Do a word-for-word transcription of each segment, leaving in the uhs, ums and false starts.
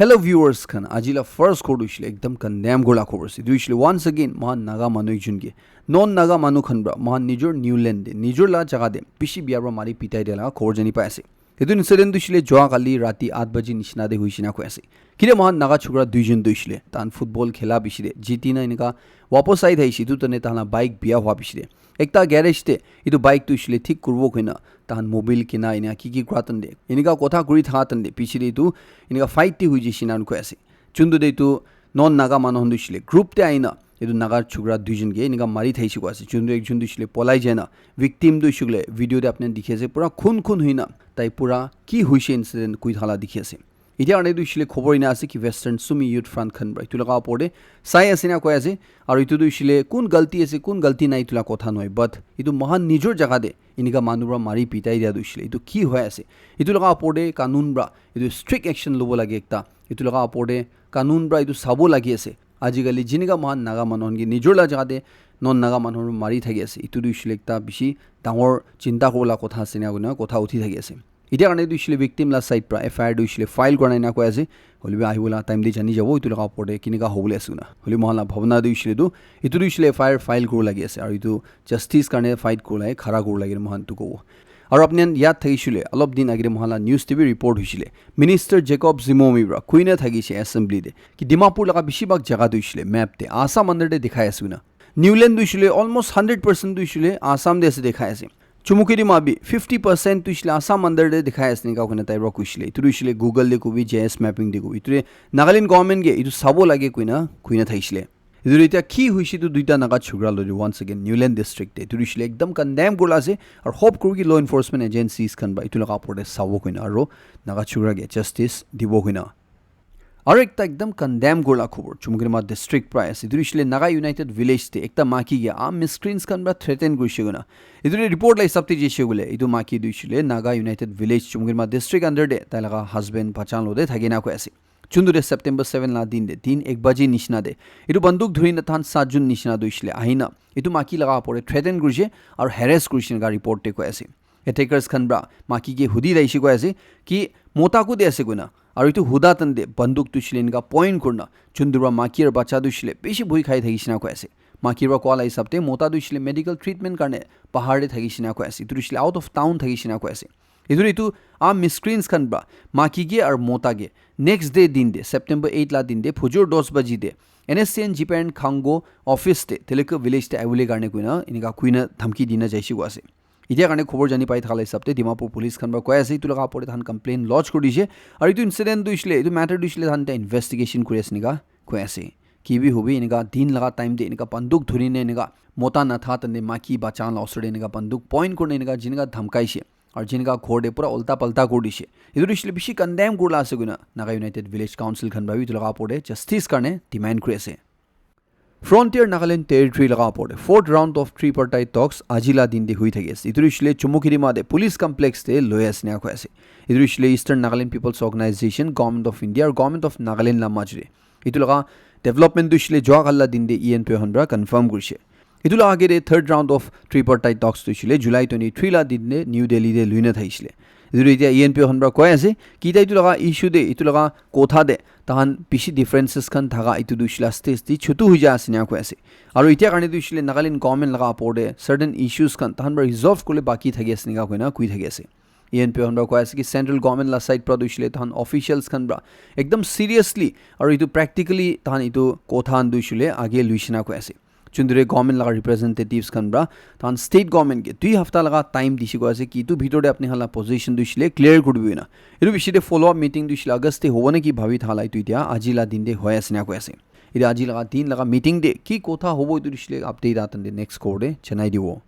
Hello viewers khan, aji la first khobor tu hoishe le ekdam condemn kurila khobor ase. Etu hoishe le once again mohan Naga manu ekjon ke, non Naga manu khan pra mohan nijor new land te, nijor la jaga te bishi bia pra mari pitai dia la khobor jani pai ase. Etu incident tu hoishe le jua kali rati eight baji nishina te hoishe na koi ase. Kile mohan Naga chokra duijon tu hoishe le tahan football khela bishi te jiti na enika wapas ahi thakishe, etu tane tahan la bike bia hua bishi te ekta garage te etu bike tu hoishe le thik kuribo koina tahan mobile kina ena ki ki kura tande enika kotha kuri thaka tande piche te etu enika fight te hoi jaishe na koi ase. Chuntu te etu non Naga manu khan tu hoishe le group te ahina etu Naga chokra duijon ke enika mari thaishe koi ase. Chuntu ekjon tu hoishe le polai jaina victim tu hoishe le video te apni khan dikhi ase pura khun khun hoina tai pura ki hoishe incident koi thala dikhi ase. Etia karne tu hoishe le khobor ena ase ki Western Sumi Youth Front khan pra etu laga opor te sai ase na koi ase. Aru etu tu hoishe le kun galti ase kun galti nai etu la kotha nohoi, but etu mohan nijor jaga te enika manu pra mari pitai dia tu hoishe le etu ki hoi ase? Etu laga opor te kanun pra etu strict action lobo lage ekta, etu laga opor te kanun pra etu sabo lagi ase. Ajikali jinika mohan Naga manu khan ke nijor la jaga te non Naga manu khan mari thaki ase, etu tu hoishe le ekta bishi dangor chinta kuribo la kotha ase ena koina kotha uthi thaki ase. Etia karne tu hoishe le victim la side pra F I R tu hoishe le file kura nai na koi ase. Hoilebi ahibo la time te jani jabo etu laga opor te kenika hobole ase koina. Hoilebi mohan la bhabona tu hoishe le tu etu tu hoishe le F I R file kuribo lagi ase aru etu justice karne fight kuribo lage, khara kuribo lage mohan tu kobo. Aru apni khan yad thakishe le olop din age te mohan la news te bi report hoishe le Minister Jacob Zimomi pra koi na thakishe assembly te ki Dimapur laga bishi bhag jaga tu hoishe le map te Assam under te dikhai ase koina. New land tu hoishe le almost hundred percent tu hoishe le Assam te ase dikhai ase. Chumukedima bi fifty percent tu hoishe le Assam under te dikhai ase enika koina tai pra koishe le. Etu tu hoishe le Google te kobi, G I S mapping te kobi. Etu te Nagaland government ke etu sabo lage koina koi na thakishe le. Etu tu etia ki hoishe tu duita Naga chokra loi once again New Land district te. Etu tu hoishe le ekdam condemn kurila ase. Aru hope kuru ki law enforcement agencies khan pra etu laga opor te sabo koina aru Naga chokra ke justice dibo koina. Aru ekta ekdam condemn kurila khobor Chumukedima district pra ase. Etu tu hoishe le Naga United Village te ekta maki ke armed miscreants khan pra threaten kurishe koina. Etu tu report la hisab te jaishe koile etu maki tu hoishe le Naga United Village Chumukedima district under te tai laga husband bachan lo te thaki na koi ase. Chuntu te September seven la din te din ek baji nishina te etu banduk dhuri na tahan saat jon nishina tu hoishe le ahina etu maki laga opor te threaten kurishe aru harass kurishe enika report te koi ase. Attackers khan pra maki ke hudi daishe koi ase ki mota kute ase koina. Aru etu huda tande banduk tu hoishe le enika point kurina chuntu pra maki aru bacha tu hoishe le bishi bhoi khai thakishe na koi ase. Maki pra koa la hisab te mota tu hoishe le medical treatment karne bahar te thakishe na koi ase. Etu tu hoishe le out of town thakishe na koi ase. Etu etu armed miscreants khan pra maki ke aru mota ke next day din te September eight la din te phujor dos baji te N S C N Jipen Khango office te Teleko village te ahibole karne koina enika koina dhamki dina jaishe koi ase. Etia karne khobor jani pai thaka la hisab te Dimapur police khan pra koi ase etu laga opor te tahan complaint lodge kuri dishe. Aru etu incident tu hoishe le etu matter tu hoishe le tahan etia investigation kuri ase enika koi ase. Ki bi hobi enika din laga time te enika banduk dhuri ne enika mota natha tande maki bacha la osor te enika banduk point kurina enika jinika dhamkaishe aru jinika ghor te pura ulta palta kuri dishe. Etu tu hoishe le bishi condemn kurila ase koina Naga United Village Council khan pra bi etu laga opor te justice karne demand kuri ase. Frontier Nagaland Territory laga opor te fourth round of tripartite talks aji la din te hui thaki ase. Etu tu hoishe le Chumukedima te police complex te loi ase enika koi ase. Etu tu hoishe le Eastern Nagaland People's Organization, Government of India aru Government of Nagaland la majo te. Etu laga development tu hoishe le jua kali la din te E N P O khan pra confirm kurishe. Etu la age te third round of tripartite talks tu hoishe le July twenty three la din te New Delhi te lui na thakishe le. Etu tu etia E N P O khan pra koi ase ki tai etu laga issue te etu laga kotha te tahan bishi differences khan thaka etu tu hoishe le stage te chutu hoi ja ase enika koi ase. Aru etia karne tu hoishe le Nagaland government laga opor te certain issues khan tahan pra resolve kuribole baki thaki ase enika koina koi thaki ase. E N P O khan pra koi ase ki central government la side pra tu hoishe le tahan officials khan pra ekdam seriously aru etu practically tahan etu kotha khan tu hoishe le age luishe na koi ase. Chundure government laga representatives khan pra tahan state government ke dui hafta laga time dishe koi ase ki etu bhitor te apni khan la position tu hoishe le clear kuri dibo na. Etu bishi te follow up meeting tu hoishe le August te hobo na ki bhabi thala etu etia aji la din te hoi ase enika koi ase. Etia aji laga din laga meeting te ki kotha hobo etu hoishe le update aa tande next khobor te janai dibo.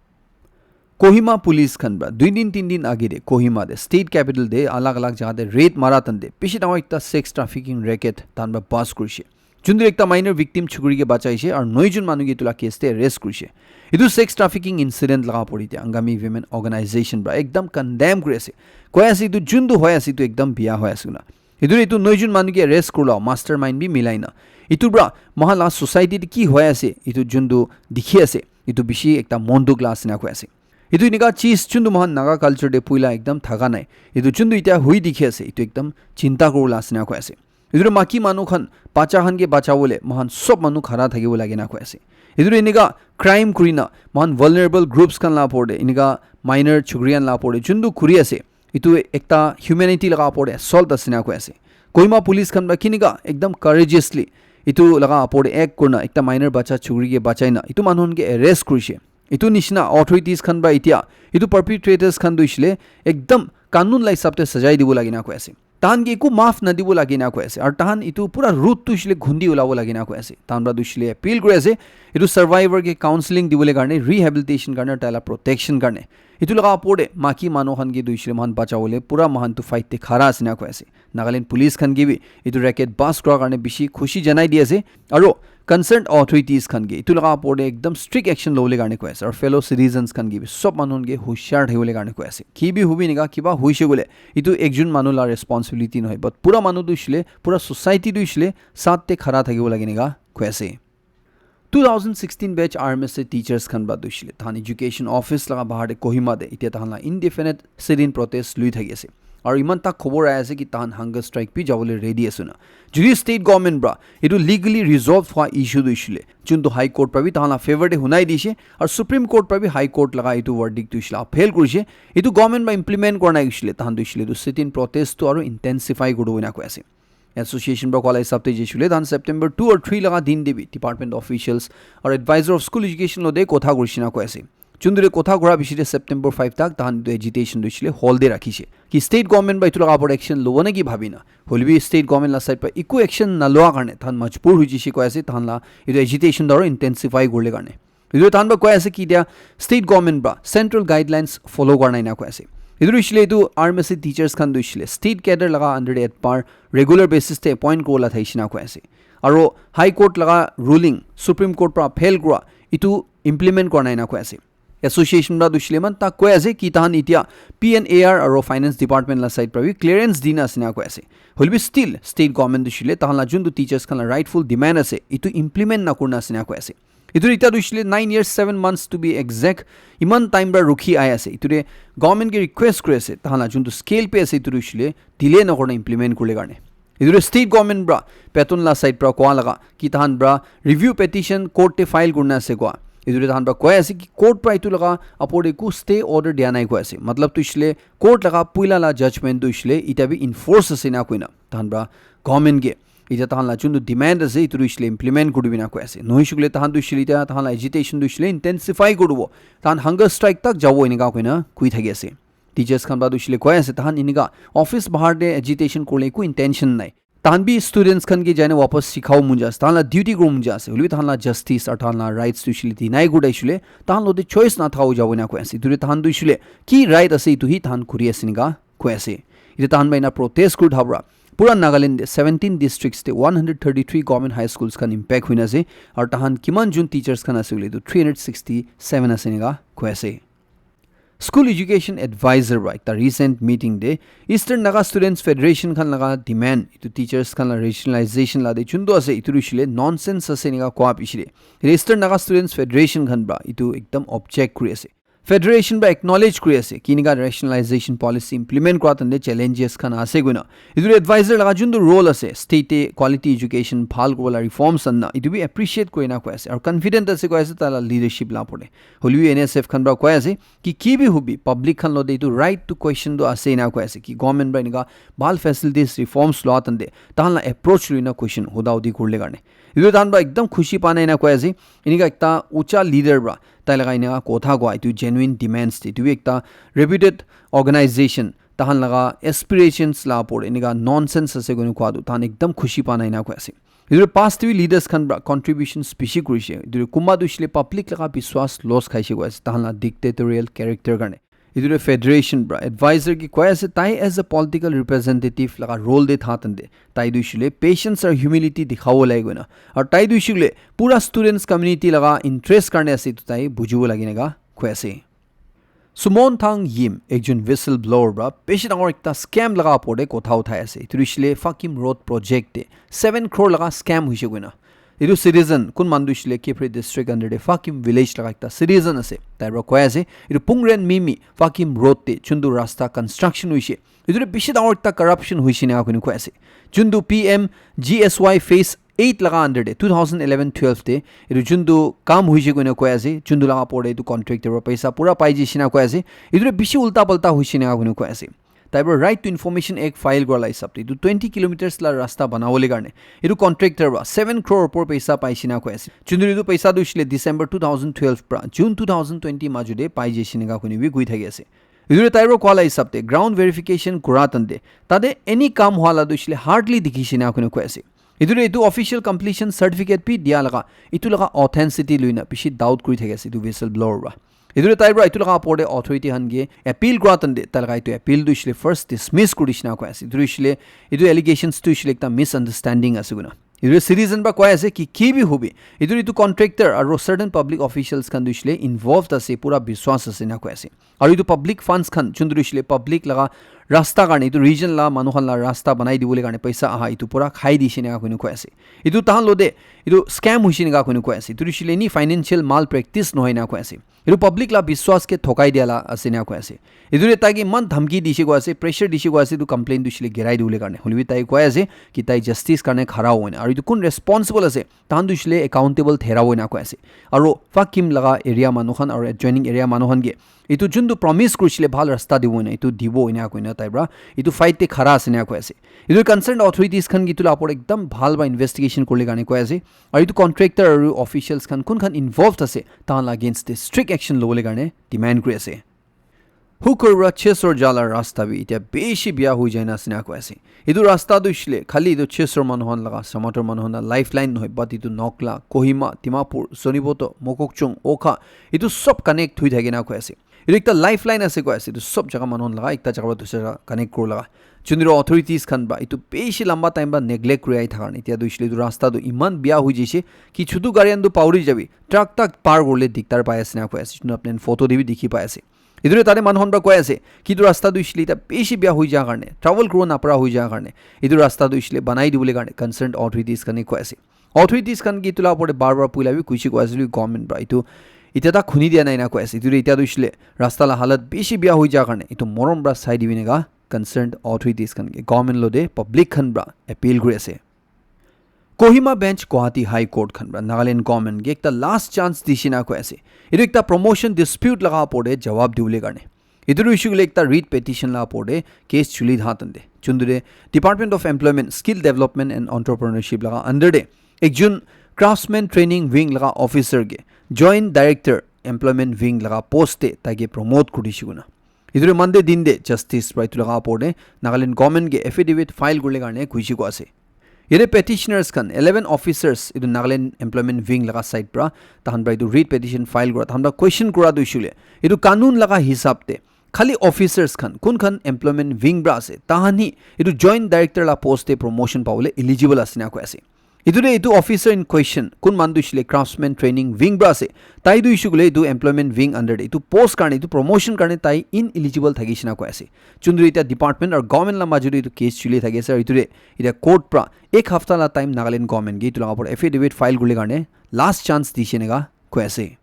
Kohima police khan pra dui din tin din age te Kohima te state capital te alag alag jaga te raid mara tande bishi dangor ekta sex trafficking racket tahan pra bust kurishe. Chuntu ekta minor victim chukuri ke bachaishe aru noi jon manu ke etu la case te arrest kurishe. Etu sex trafficking incident laga opor te Angami Women Organization pra ekdam condemn kuri ase. Koi ase etu juntu hoi ase etu ekdam bia hoi ase koina. Etu etu noi jon manu ke arrest kurila mastermind bi milai na. Etu pra mohan la society te ki hoi ase etu juntu dikhi ase. Etu bishi ekta mon dukh la ase enika koi ase. Etu enika cheez chuntu mohan Naga culture te puila ekdam thaka nai. Etu chuntu etia hui dikhi ase, etu ekdam chinta kuribole ase enika koi ase. Etu tu maki manu khan, bacha khan ke bachawole moikhan sob manu khara thakibo lage na koi ase. Etu tu enika crime kurina moikhan vulnerable groups khan la opor te, enika minor chukri khan la opor te juntu kuri ase, etu ekta humanity laga opor te assault ase na koi ase. Kohima police khan para kinika ekdam courageously etu laga opor te act kurina ekta minor bacha chukri ke bachai na etu manu khan ke arrest kurishe. Etu nishina authorities khan para etia etu perpetrators khan tu hoishe le ekdam kanun la hisab te sajai dibo lage na koi ase. Tahan ke eku maaf nadibo lage na koi ase. Aru tahan etu pura root tu hoishe le ghundi ulabo lage na koi ase. Tahan para tu hoishe le appeal kuri ase, etu survivor ke counseling dibole karne, rehabilitation karne, tai la protection karne. Etu laga opor te maki manu khan ke tu hoishe le moikhan bachawole pura moikhan tu fight te khara ase na koi ase. Nagaland police khan ke bi etu racket bust kura karne bishi khushi janai di ase. Aru concerned authorities khan ke etu laga opor te ekdam strict action lobole karne koi ase. Aru fellow citizens khan ke bi sob manu khan ke hushar thakibole karne koi ase. Ki bi hobi enika kiba hoishe koile etu ekjon manu la responsibility nohoi, but pura manu tu hoishe le, pura society tu hoishe le sat te khara thakibo lage enika koi ase. Two thousand sixteen batch R M S A teachers khan para tu hoishe le tahan education office laga bahar te Kohima te etia tahan la indefinite sit-in protest lui thaki ase. Aru iman tak khobor ahi ase ki tahan hunger strike bi jabole ready ase na. Jodi state government para etu legally resolved hua issue tu hoishe le, juntu High Court para bi tahan la favor te hunai dishe, aru Supreme Court para bi High Court laga etu verdict tu hoishe le upheld kurishe, etu government para implement kura nai hoishe le, tahan tu hoishe le etu sit-in protest tu aru intensify kuri dibo ena koi ase. Association para koa la hisab te jaishe le, tahan September two or three laga din te bi department officials aru advisor of school education lo te kotha kurishe na koi ase. Juntu te kotha kura piche te September five tak tahan etu agitation tu hoishe le hold te rakhishe. Ki state government para etu laga opor action lobo na ki bhabi na. Hoile bi state government la side para eku action naloa karne tahan majbur hoi jaishe koi ase, tahan la etu agitation tu aru intensify kurle karne. Etu tahan para koi ase ki etia state government para central guidelines follow kura nai na koi ase. Etu hoishe le etu R M S A teachers khan tu hoishe le state cadre laga under te at par regular basis te appoint kura la thaishe na koi ase. Aru High Court laga ruling Supreme Court para upheld kura etu implement kura nai na koi ase. Association para tu hoishe le iman tak koi ase ki tahan etia P N A R aru finance department la side para bi clearance dina ase na koi ase. Hoile bi still state government tu hoishe le tahan la juntu teachers khan la rightful demand ase, etu implement na kurina ase na koi ase. Etu ekta tu hoishe le nine years seven months to be exact, iman time para rukhi ahi ase. Etu te government ke request kuri ase, tahan la juntu scale pay ase etu tu hoishe le delay na kurina implement kurle karne. Etu tu state government para beton la side para koa laga ki tahan para review petition court te file kurina ase koa. Etu tu tahan para koi ase ki court para etu laga opor te eku stay order dia nai koi ase. Matlab tu hoishe le court laga puila la judgment tu hoishe le etia bi enforce ase na koina tahan para government ke etia tahan la juntu demand ase etu tu hoishe le implement kuri dibi na koi ase. Nohoishe koile tahan tu hoishe le etia tahan la agitation tu hoishe le intensify kuri dibo. Tahan hunger strike tak jabo enika koina koi thaki ase. Teachers khan para tu hoishe le koi ase, tahan enika office bahar te agitation kurle eku intention nai. Tahan bi students khan ke jaina wapas sikhabo mon jai ase, tahan la duty kuribo mon jai ase, hoile bi tahan la justice aru tahan la rights tu hoishe le deny kuri thakishe le, tahan lo te choice na thakabo jabo ena koi ase. Etu te tahan tu hoishe le ki right ase etu hi tahan kuri ase enika koi ase. Etu tahan para ena protest kuri thaka para pura Nagaland te seventeen districts te one hundred thirty-three government high schools khan impact hoina ase, aru tahan kiman jun teachers khan ase koile etu three hundred sixty-seven ase enika koi ase. School education advisor para ekta recent meeting te Eastern Naga Students Federation khan laga demand etu teachers khan la rationalization la de juntu ase etu tu hoishe le nonsense ase enika koa piche te Eastern Naga Students Federation khan para etu ekdam object kuri ase. Federation para acknowledge kuri ase ki enika rationalization policy implement kura tante challenges khan ase koina. Etu tu advisor laga juntu role ase state te quality education bhal kuribo la reforms anna, etu bi appreciate kurina koi ase aru confident ase koi ase tai la leadership la opor te. Hoile bi N S F khan para koi ase ki ki bi hobi public khan lo te etu right to question tu ase ena koi ase ki government para enika bhal facilities reforms loa tante tahan la approach loina question huda hudi kurle karne. Etu tahan para ekdam khushi pa nai ena koi ase. Enika ekta ucha leader para tai laga enika kotha koa etu genuine demands te, etu bi ekta reputed organization tahan laga aspirations la opor enika nonsense ase koina koa tu tahan ekdam khushi pa nai ena koi ase. Etu past te bi leaders khan para contributions bishi kurishe. Etu kunba tu hoishe le public laga biswas loss khaishe koi ase tahan la dictatorial character karne. Etu tu federation para advisor ke koi ase tai as a political representative laga role te tha tante tai tu hoishe le patience aru humility dikhabo lage koina. Aru tai tu hoishe le pura students community laga interest karne ase etu tai bujibo lage enika koi ase. Sumon Thang Yim, ekjon whistleblower para bishi dangor ekta scam laga opor te kotha uthai ase. Etu hoishe le Fakim Road project te seven crore laga scam hoishe koina. Etu citizen kun manu tu hoishe le Kiphire district under te Fakim village laga ekta citizen ase. Tai para koi ase, etu Pungren Mimi Fakim road te juntu rasta construction hoishe, etu te bishi dangor ekta corruption hoishe ena koina koi ase. Juntu P M G S Y phase eight laga under te two thousand eleven twelve te etu juntu kam hoishe koina koi ase, juntu laga opor te etu contractor para paisa pura pai jaishe ena koi ase. Etu te bishi ulta palta hoishe ena koina koi ase. Tai para Right to Information Act file kura la hisab te etu twenty kilometers la rasta banabole karne etu contractor para seven crore opor paisa paishe ena koi ase. Juntu etu paisa tu hoishe le December two thousand twelve para June two thousand twenty majo te pai jaishe ena koina bi koi thaki ase. Etu te tai para koa la hisab te ground verification kura tante tate any kam hua la tu hoishe le hardly dikhishe ena koina koi ase. Etu te etu official completion certificate bi dia laga, etu laga authenticity lui na bishi doubt kuri thaki ase etu whistleblower para. Etu te tai para etu laga opor te authority khan ke appeal kura tante tai laga etu appeal tu hoishe le first dismiss kuri dishe ena koi ase. Etu hoishe le etu allegations tu hoishe le ekta misunderstanding ase koina. Etu te citizen para koi ase ki ki bi hobi, etu te etu contractor aru certain public officials khan tu hoishe le involved ase, pura biswas ase ena koi ase. Aru etu public funds khan juntu tu hoishe le public laga rasta karne etu region la manu khan la rasta banai dibole karne paisa aha etu pura khai dishe ena koina koi ase. Etu tahan lo te etu scam hoishe ena koina koi ase. Etu tu hoishe le ni financial malpractice nohoi ena koi ase. Etu public la biswas ke thokai dia la ase ena koi ase. Etu te tai ke iman dhamki dishe koi ase, pressure dishe koi ase, etu complaint tu hoishe le girai dibole karne. Hoile bi tai koi ase ki tai justice karne khara hobo ena. Aru etu kun responsible ase, tahan tu hoishe le accountable therabo ena koi ase. Aru Fakim laga area manu khan aru adjoining area manu khan ke etu juntu promise kurishe le bhal rasta dibo ena, etu dibo ena koina tai para etu fight te khara ase ena koi ase. Etu concerned authorities khan ke etu la opor ekdam bhal para investigation kuribole karne koi ase. Aru etu contractor aru officials khan kun khan involved ase, tahan la against te strict action lobole karne demand kuri ase. Hukur para Chesor ja la rasta bi etia bishi bia hoi jai na ase ena koi ase. Etu rasta tu hoishe le khali etu Chesor manu khan laga, Samator manu khan la lifeline nohoi, but etu Nokla, Kohima, Dimapur, Zunheboto, Mokokchung, Wokha, etu sob connect hoi thake ena koi ase. Etu ekta lifeline ase koi ase, etu sob jaga manu khan laga ekta jaga para dusra jaga connect kura laga. Juntu authorities khan para etu bishi lamba time para neglect kuri ahi thaka karne etia tu hoishe le etu rasta tu iman bia hoi jaise ki chutu gari khan tu pauri jabi, truck tak par kuribole diktar pai ase ena koi ase. Juntu apni khan photo te bi dikhi pai ase. Etu te tate manu khan para koi ase ki etu rasta tu hoishe le etia bishi bia hoi ja karne, travel kuribo napara hoi ja karne, etu rasta tu hoishe le banai dibole karne concerned authorities khan ke koi ase. Authorities khan ke etu la opor te bar bar puila bi kuishi koi ase le government para etu etia tak huni dia nai ena koi ase. Etu te etia tu hoishe le rasta la halat bishi bia hoi ja karne etu morom para sai dibi ena concerned authorities khan ke government lo te public khan para appeal kuri ase. Kohima Bench Guwahati High Court khan para Nagaland government ke ekta last chance dishe ena koi ase. Etu ekta promotion dispute laga opor te jawab dibole karne. Etu tu hoishe koile ekta writ petition la opor te case chuli tha tante. Juntu te Department of Employment, Skill Development and Entrepreneurship laga under te ekjon craftsman training wing laga officer ke Joint Director Employment Wing laga post te tai ke promote kuri dishe koina. Etu te Monday din te justice para etu laga opor te Nagaland government ke affidavit file kuribole karne kuishi koi ase. Yate petitioners khan eleven officers etu Nagaland Employment Wing laga side para tahan para etu writ petition file kura, tahan para question kura tu hoishe koile etu kanun laga hisab te khali officers khan kun khan employment wing para ase, tahan hi etu joint director la post te promotion pabole eligible ase na koi ase. Etu te etu officer in question kun manu tu hoishe koile craftsman training wing para ase, tai tu hoishe koile etu employment wing under te etu post karne etu promotion karne tai ineligible thakishe na koi ase. Juntu etia department aru government la majo te etu case chuli thaki ase aru etu te etia court para ek hafta la time Nagaland government ke etu laga opor affidavit file kuribole karne last chance dishe eneka koi ase.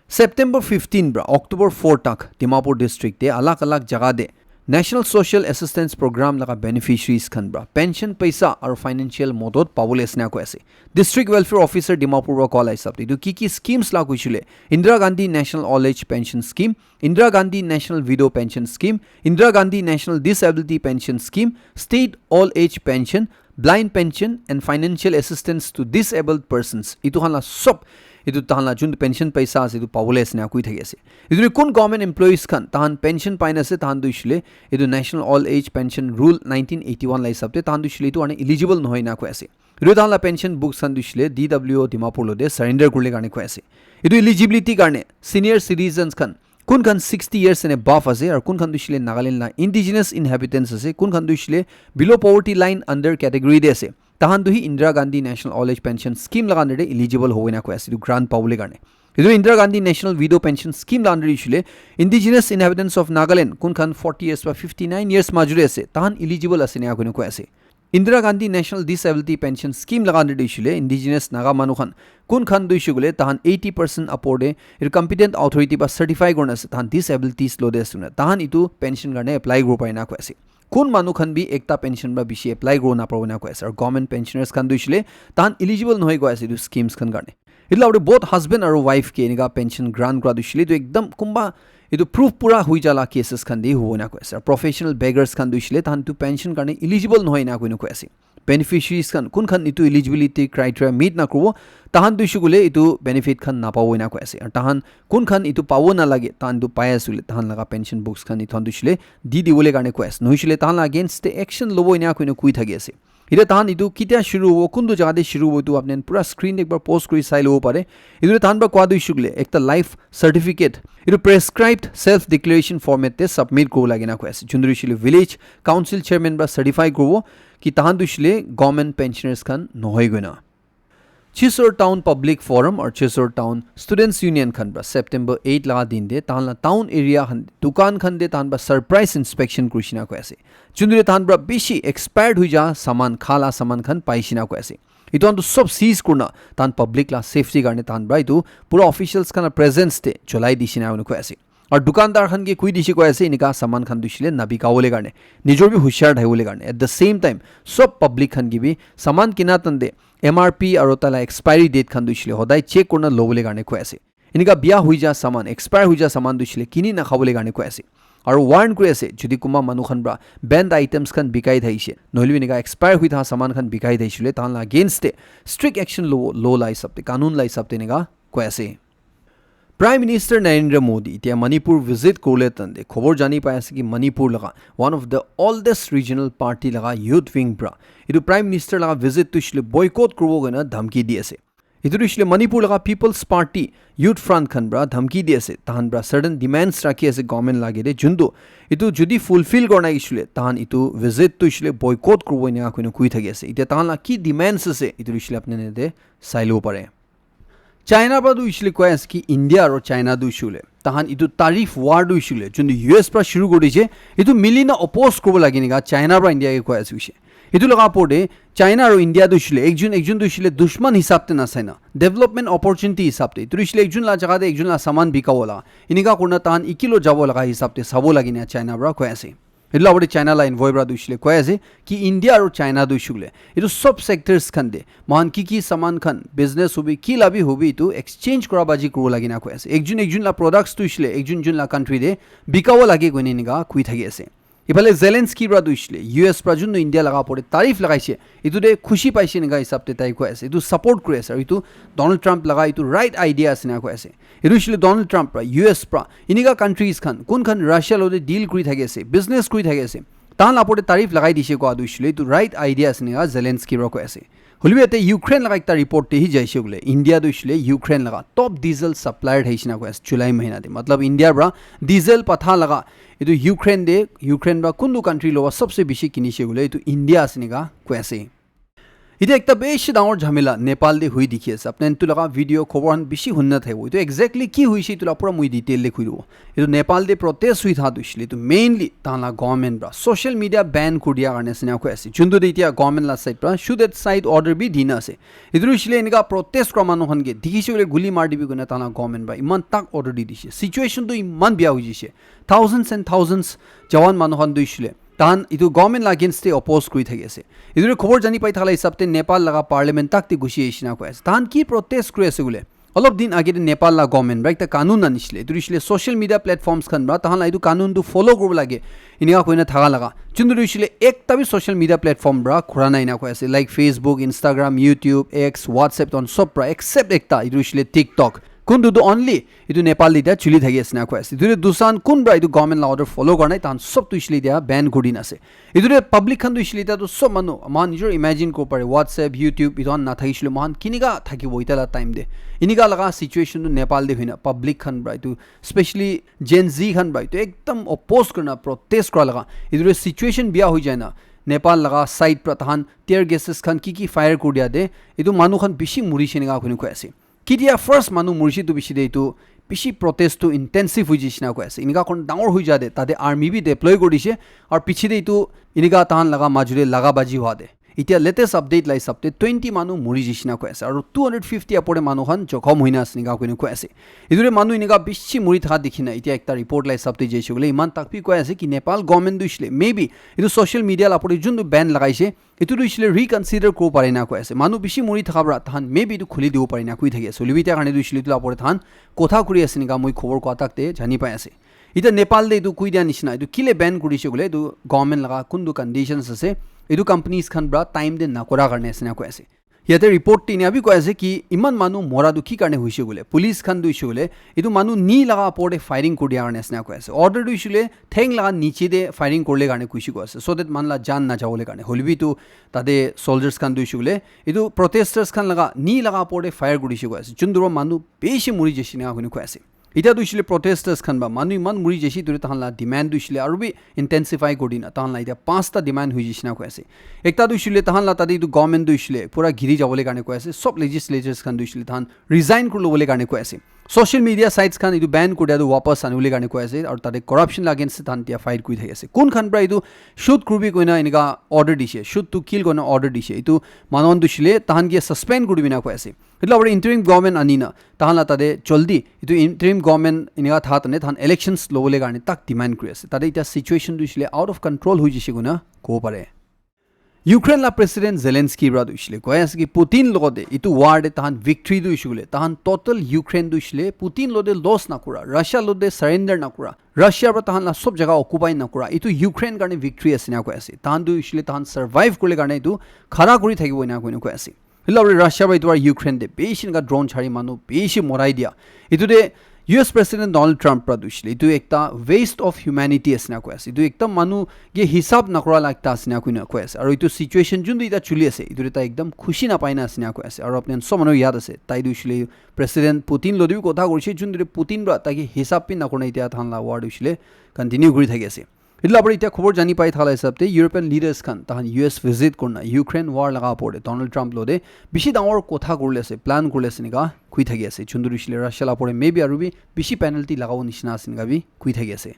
September fifteen para October four tak Dimapur district te alag alag jaga te National Social Assistance Program laga beneficiaries khan para pension paisa aru financial modot pabole ase na koi ase. District Welfare Officer Dimapur para koa la hisab te etu ki ki schemes la koishe koile Indira Gandhi National Old Age Pension Scheme, Indira Gandhi National Widow Pension Scheme, Indira Gandhi National Disability Pension Scheme, State Old Age Pension, Blind Pension and Financial Assistance to Disabled Persons. Etu khan la sob, etu tahan la juntu pension paisa ase, etu pabole ase na koi thaki ase. Etu te kun government employees khan, tahan pension pai na ase, tahan tu hoishe koile, etu National Old Age Pension Rule nineteen eighty-one la hisab te, tahan tu hoishe koile etu karne eligible nohoi na koi ase. Etu tahan la pension books khan tu hoishe koile D W O Dimapur lo te surrender kuribole karne koi ase. Etu eligibility karne senior citizens khan, kun khan sixty years and above ase, aru kun khan tu hoishe koile Nagaland la indigenous inhabitants ase, kun khan tu hoishe koile below poverty line under category te ase. Tahan tu hi Indira Gandhi National Old Age Pension Scheme laga under te eligible hobo na koi ase, etu grant pabole karne. Etu Indira Gandhi National Widow Pension Scheme laga under te hoishe koile indigenous inhabitants of Nagaland, kun khan forty years para fifty-nine years majo te ase, tahan eligible ase na koi na koi ase. Indira Gandhi National Disability Pension Scheme laga under te hoishe koile indigenous Naga manu khan kun khan tu hoishe koile tahan eighty percent upor te etu competent authority para certify kurina ase tahan disabilities lo te ase koina tahan etu pension karne apply kuribo pare na koi ase. Kun manu khan bi ekta pension para bishi apply kuribo napare na koi ase aru government pensioners khan tu hoishe koile tahan eligible nohoi koi ase etu schemes khan karne. Etu la both husband aru wife ke enika pension grant kura tu hoishe koile etu ekdam kunba etu proof pura hui jala cases khan te hobo na koi ase. Professional beggars khan tu hoishe koile tahan tu pension karne eligible nohoi na koina koi ase. Beneficiaries khan kun khan etu eligibility criteria meet na kuribo tahan tu hoishe koile etu benefit khan napabo ena koi ase. Aru tahan kun khan etu pabo na lage tahan tu pai ase koile tahan laga pension books khan etu khan tu hoishe koile di dibole karne koi ase. Nohoishe koile tahan la against te action lobo ena koina koi thaki ase. Ite tahan etu ketia shuru hobo, kuntu jaga te shuru hobo, etu apni khan pura screen te ekbar pause kuri sai lobo pare. Etu te tahan para kowa tu hoishe koile ekta life certificate, etu prescribed self declaration format te submit kuribo lage na koi ase. Juntu hoishe koile village council chairman para certify kuribo ki tahan tu hoishe koile government pensioners khan nohoi koina. Chisor Town Public Forum or Chisor Town Students Union khan para September eight laga din te tahan la town area khan dukan khan te tahan para surprise inspection kurishe na koi ase. Juntu te tahan para bishi expired hui ja saman, kha la saman khan paishe na koi ase. Etu khan tu sob seize kurina tahan public la safety karne tahan para etu pura officials khan la presence te cholai dishe na koi ase. Aru dukandar khan ke koi dishe koi ase enika saman khan tu hoishe koile nabika bole karne, nijor bi hushiar thakibo le karne. At the same time sob public khan ke bi saman kina tan te M R P aru taila expiry date khan tu hoishe koile hodai check kurina lobole karne koi ase. Enika bia hui ja saman, expire hui ja saman tu hoishe koile kini na khabole karne koi ase. Aru warn kuri ase, jodi kunba manu khan para banned items khan bikai thaishe, nohole bi enika expire hui tha saman khan bikai thaishe koile tahan la against te strict action lo, law la hisab te, kanun la hisab te enika koi ase. Prime Minister Narendra Modi itia Manipur visit kurle tande khobor jani pai ase ki Manipur laga one of the oldest regional party laga youth wing para etu Prime Minister laga visit tu hoishe koile boycott kuribo koina dhamki di ase. Etu tu hoishe koile Manipur laga People's Party Youth Front khan para dhamki di ase. Tahan para certain demands rakhi ase government lage te juntu etu jodi fulfill kurina hoishe koile tahan etu visit tu hoishe koile boycott kuribo ena koina koi thaki ase. Itia tahan la ki demands ase etu tu hoishe koile apni khan yate sai lobo pare. China para tu hoishe koile koi ase ki India aru China tu hoishe koile tahan etu tariff war tu hoishe koile juntu U S para shuru kuri dishe, etu mili na oppose kuribo lage enika China para India ke koi ase hoishe. Etu laga opor te China aru India tu hoishe koile ekjun ekjun tu hoishe koile dushman hisab te nasai na development opportunity hisab te etu hoishe koile ekjun la jaga te ekjun la saman bika wala enika kurina tahan ekilo jabo laga hisab te sabo lage na China para koi ase. Etu la opor te China la envoy para tu hoishe koile koi ase ki India aru China tu hoishe koile etu sob sectors khan te moikhan ki ki saman khan business hobi ki la bi hobi etu exchange kura baji kuribo lage na koi ase. Ekjun ekjun la products tu hoishe koile ekjun ekjun la country te bikabo lage koina enika koi thaki ase. Iphale Zelensky para tu hoishe koile U S para juntu India laga opor te tariff lagaishe etu te khushi paishe enika hisab te tai koi ase. Etu support kuri ase aru etu Donald Trump laga etu right idea ase ena koi ase. Etu hoishe koile Donald Trump para U S para enika countries khan kun khan Russia logote deal kuri thaki ase, business kuri thaki ase, tahan la opor te tariff lagai dishe kowa tu hoishe koile etu right idea ase enika Zelensky para koi ase. Hoilebi yate Ukraine laga ekta report te hi jaishe koile India tu hoishe koile Ukraine laga top diesel supplier thaishe ena koi ase July mahina te. Matlab India para diesel patha laga etu Ukraine te, Ukraine para kuntu country lowa sobse bishi kinishe koile etu India ase enika koi ase. Ite ekta bishi dangor jhamela Nepal te hui dikhi ase. Apni khan etu laga video khobor khan bishi huni na thakibo. Etu exactly ki hoise etu la pura moi detail te koi dibo. Etu Nepal te protest hui thaka tu hoishe koile etu mainly tahan la government para social media ban kuri dia karne ase ena koi ase. Juntu te etia government la side para shoot at sight order bi dina ase. Etu hoishe koile enika protest kura manu khan ke dikhishe koile guli mari dibi koina tahan la government para eman tak order di dishe. Situation tu eman bia hoi jaishe. Thousands and thousands jawan manu khan tu hoishe koile tahan etu government la against te oppose kuri thaki ase. Etu khobor jani pai thaka la hisab te Nepal laga parliament tak te gushi ahishi na koi ase. Tahan ki protest kuri ase koile, olop din age te Nepal la government para ekta kanun anishe koile. Etu hoishe koile social media platforms khan para tahan la etu kanun tu follow kuribo lage enika koina thaka laga. Juntu hoishe koile ekta bi social media platform para khura nai ena koi ase. Like Facebook, Instagram, YouTube, X, WhatsApp, tahan sob para except ekta etu hoishe koile TikTok. Kuntu tu only etu Nepal te etia chuli thaki ase ena koi ase. Etu te dusan kun para etu government la order follow kura nai, tahan sob tu hoishe koile etia ban kuri dina ase. Etu te public khan tu hoishe koile etia tu sob manu, moikhan nijor imagine kuribo pare, WhatsApp, YouTube, etu khan nathakishe koile moikhan kinika thakibo etia la time te. Enika laga situation tu Nepal te hoina public khan para etu, specially Gen Z khan para etu ekdam oppose kurina protest kura laga. Etu te situation bia hoi jai na Nepal laga side para tahan tear gases khan ki ki fire kuri dia te, etu manu khan bishi murishe enika koina koi ase. Ketia first manu murishe tu piche te etu bishi protest tu intensive hoi jaishe ena koi ase. Enika kon dangor hoi ja te tate army bi deploy kuri dishe aru piche te etu enika tahan laga majo te laga baji hua te Itya latest update la hisab te twenty manu muri jai shina koi ase, aru two hundred fifty apore manu khan jokhom hoina ase enika koina koi ase. Etu te manu enika bishi muri thaka dikhi na itya ekta report la hisab te jaise koile iman tak bi koi ase ki Nepal government tu hoishe le maybe etu social media la opor te juntu ban lagaise, etu tu hoishe le reconsider kuribo pare na koi ase. Manu bishi muri thaka para tahan maybe etu khuli dibo pare na koi thaki ase. Hoilebi itya karne tu hoishe le etu la opor te tahan kotha kuri ase enika moi khobor koa tak te jani pai ase. Itya Nepal te etu koi dia nishina, etu kile ban kurishe koile, etu government laga kuntu conditions ase, etu companies khan para time te nakora karne ase na koi ase. Yate report te enia bi koi ase ki iman manu mora tu ki karne hoishe koile, police khan tu hoishe koile, etu manu ni laga opor te firing kuri dia karne ase na koi ase. Order tu hoishe koile theng laga niche te firing kurle karne koishe koi ase, so that man la jan na jabole karne. Hoilebi tu tate soldiers khan tu hoishe koile, etu protesters khan laga ni laga opor te fire kurishe koi ase. Juntu para manu bishi muri jaise na koi ase. Itya tu hoishe le protesters khan ba manu iman muri jaise, etu te tahan la demand tu hoishe le aru bi intensify kuri dina tahan la itya panchta demand hoi jaise na koi ase. Ekta tu hoishe le tahan la tate etu government tu hoishe le pura giri jabole karne koi ase, sob legislatures khan tu hoishe le tahan resign kuri lobole karne koi ase. Social media sites khan etu ban kuri dia tu wapas anibole karne koi ase, aru tate corruption la against te tahan tia fight kuri thaki ase. Kun khan para etu shoot kuribi koina enika order dishe, shoot to kill koina order dishe, etu manu khan tu hoishe le tahan ke suspend kuribi na koi ase. Etu la opor te interim government ani na tahan la tate jaldi etu interim government enika tha tane tahan elections lobole karne tak demand kuri ase. Tate itya situation tu hoishe le out of control hoi jaise koina kobo pare. Ukraine la president Zelensky para tu hoishe le koi ase ki Putin logote etu war te tahan victory tu hoishe koile tahan total Ukraine tu hoishe le Putin logote loss nakura, Russia logote surrender nakura, Russia para tahan la sob jaga occupy nakura, etu Ukraine karne victory ase na koi ase. Tahan tu hoishe le tahan survive kurle karne etu khara kuri thakibo ena koina koi ase. Hila Russia para etu para Ukraine te bishi enika drone chari manu bishi morai dia. Etu te U S President Donald Trump para tu hoishe le etu ekta waste of humanity ase na koi ase. Etu ekta manu ke hisab nakura la ekta ase na koina koi ase. Aru etu situation juntu itya chuli ase, etu te tai ekdam khushi napai na ase na koi ase. Aru apni khan sob manu yad ase, tai tu hoishe le President Putin logote bi kotha kurishe, juntu te Putin para tai ke hisab bi nakurina itya tahan la war tu hoishe le continue kuri thaki ase. Etu la opor te itya khobor jani pai thala hisab te European leaders khan tahan U S visit kurina Ukraine war laga opor te Donald Trump logote bishi dangor kotha kurile ase, plan kurile ase enika koi thaki ase. Juntu tu hoishe le Russia la opor te maybe aru bi bishi penalty lagabo nishina ase enika bi koi thaki ase.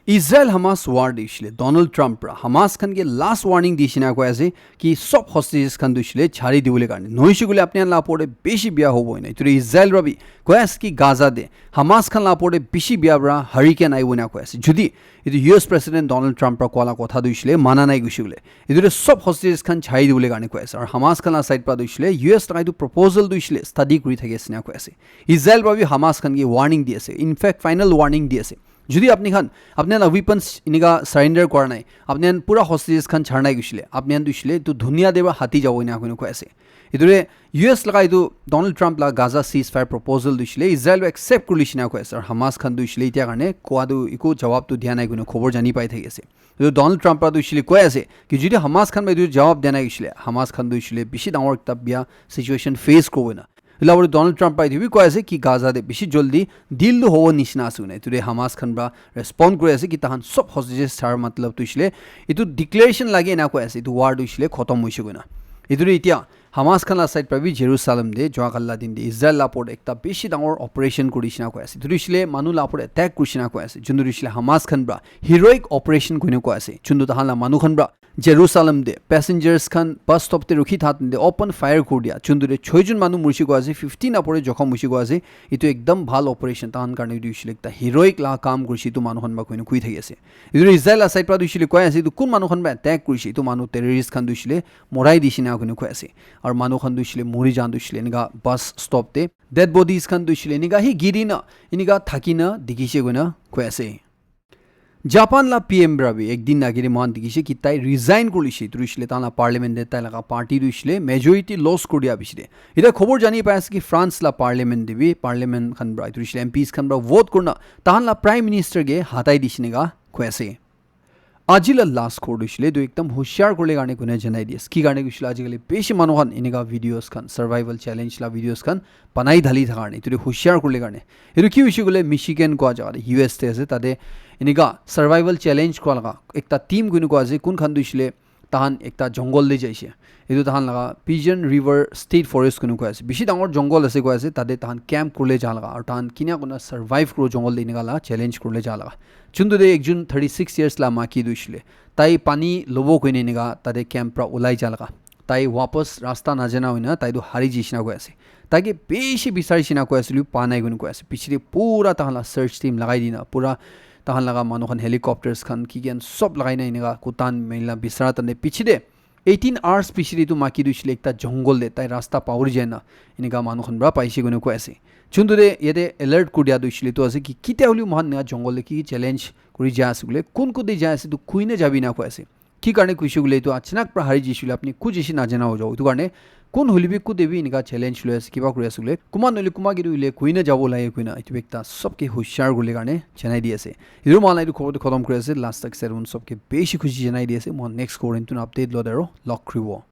Israel Hamas war te hoishe le Donald Trump para Hamas khan ke last warning dishe na koi ase ki sob hostages khan tu hoishe le chari dibole karne, nohoishe koile apni khan la opor te bishi bia hobo ena. Etu te Israel para bi koi ase ki Gaza te Hamas khan la opor te bishi bia para hurricane aibo ena koi ase. Jodi etu U S President Donald Trump para koa la kotha tu hoishe le mana nai koishe koile, etu te sob hostages khan chari dibole karne koi ase. Aru Hamas khan la side para tu hoishe le U S laga etu proposal tu hoishe le study kuri thaki ase ena koi ase. Israel para bi Hamas khan ke warning di ase, in fact final warning di ase. Jodi apni khan apni khan la weapons enika surrender kura nai, apni khan pura hostages khan char nai koishe le, apni khan tu hoishe le etu dunia te para hati jabo ena koina koi ase. Etu te U S laga etu Donald Trump la Gaza ceasefire proposal tu hoishe le Israel para accept kuri lishe na koi ase, aru Hamas khan tu hoishe le itya karne koa tu eku jawab tu dia nai koina khobor jani pai thaki ase. Etu Donald Trump para tu hoishe le koi ase ki jodi Hamas khan para etu jawab dia nai hoishe le Hamas khan tu hoishe le bishi dangor ekta bia situation face kuribo ena. Etu la opor te Donald Trump para etu bi koi ase ki Gaza te bishi jaldi deal tu hobo nishina ase koina. Etu te Hamas khan para respond kuri ase ki tahan sob hostages char matlab tu hoishe le etu declaration lage ena koi ase, etu war tu hoishe le khotom hoishe koina. Etu te itya Hamas khan la side para bi Jerusalem te jua kali la din te Israel la opor te ekta bishi dangor operation kuri nishina koi ase. Etu tu hoishe le manu la opor te attack kuri nishina koi ase. Juntu tu hoishe le Hamas khan para heroic operation koina koi ase. Juntu tahan la manu khan para Jerusalem te passengers khan bus stop te rukhi tha tente open fire kuri dia. Juntu te choi jon manu murishe koi ase, fifteen apore jokhom hoishe koi ase. Etu ekdam bhal operation, tahan karne etu hoishe le ekta heroic la kam kurishe etu manu khan para koina koi thaki ase. Etu Israel la side para tu hoishe le koi ase, etu kun manu khan para attack kurishe, etu manu terrorist khan tu hoishe le morai dishe na koina koi ase. Aru manu khan tu hoishe le muri jan tu hoishe le enika bus stop te dead bodies khan tu hoishe le enika hi giri na enika thaki na dikhishe koina koi ase. Japan la P M para bi ek din age te moikhan dikhishe ki tai resign kuri lishe, etu hoishe le tahan la parliament te tai laga party tu hoishe le majority loss kuri dia bishi de. Eta khobor jani pai ase ki France la parliament te bi, parliament khan para, etu hoishe le M Ps khan para vote kurina tahan la prime minister ke hatai dishe enika koi ase. Aji la last khobor tu hoishe le etu ekdam hoshiar kuribole karne koina janai di ase. Ki karne hoishe le aji kali bishi manu khan enika videos khan, survival challenge la videos khan banai dhali thaka karne, etu tu hoshiar kuribole karne. Etu ki hoishe koile Michigan koa jaga te, U S te ase, tate enika survival challenge kura laga ekta team koina koa ase, kun khan tu hoishe le tahan ekta jungle te jaise. Etu tahan laga Pigeon River State Forest kunu koi ase. Bishi dangor jungle ase koi ase. Tate tahan camp kurle ja laga. Aru tahan kinia kuna survive kuro jungle te enika la challenge kurle ja laga. Chuntu de ekjun thirty six years la maki du ishile. Tai pani lobo koine enika tate camp pra ulai ja laga. Tai wapas rasta najana hoina tai tu hari jishina koi ase. Taike bishi bisari shina koi ase, liu pa nai koi ase. Pichete pura tahan la search team lagai dina, pura tahan laga manu khan helicopters khan ki khan sob lagai na enika kutan mela bisara tande pichete eighteen hours pichete tu maki tu ishile ekta jungle de tai rasta pauri jai na enika manu khan pra paise koi ase. Chuntu de yate alert kur dia tu ishile tu ase ki kitia holi mohan enika jungle de ki challenge kuri ja ase kule kun kun de ja ase tu kui na jabi na koi ase. Ki karne kuishe kule tu achanak pra hari jishe kule apni kuch ishi najana ho jao. Itu karne kun holi bi kude bi enika challenge loi ase kiba kuri ase kule kuma nohole kuma kitu hole kui na jabo lage kui na itu ekta sobke hushar kule karne janai di ase. Itu mohan la itu khobor tu khotom kuri ase. Last tak sermon sobke beshi khushi janai di ase. Mohan next khobor itu update lo daro log kribo.